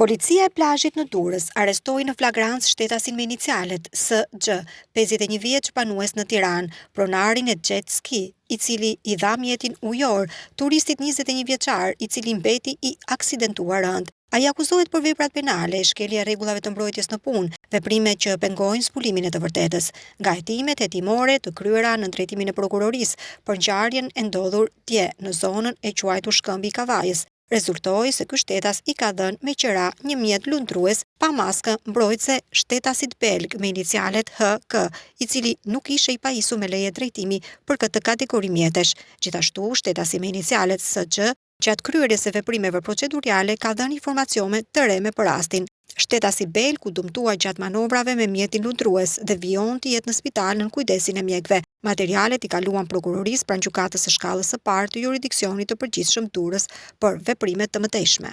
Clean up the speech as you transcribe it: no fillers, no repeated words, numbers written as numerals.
Policia e plazhit në Durrës arrestoi në flagrancë shtetasin me inicialet SG, 51 vjeç banues në Tiranë, pronarin e jet ski, i cili i dha mjetin ujor turistit 21 vjeçar, i cili mbeti i aksidentuar rëndë. Ai akuzohet për veprat penale, shkelje e rregullave të mbrojtjes në punë, veprime që pengojnë zbulimin e të vërtetës. Nga hetimet hetimore të kryera në drejtimin e prokurorisë për ngjarjen e ndodhur dje në zonën e quajtur Shkëmbi i Kavajës, rezultoi se ky shtetas i ka dhënë me qera një mjet lundrues pa maskë mbrojtëse shtetasit belg me inicialet HK, i cili nuk ishte i pajisur me leje drejtimi për këtë kategori mjetesh. Gjithashtu, shtetasi me inicialet SG gjatë kryerjes së veprimeve procedurale ka dhënë informacione të rreme për rastin. Shtetasi belg u dëmtua gjatë manovrave me mjetin lundrues dhe vijon të jetë në spital nën kujdesin e mjekëve. Materialet i kaluan prokurorisë pranë gjykatës së shkallës së parë të juridiksionit të përgjithshëm Durrës për veprime të mëtejshme.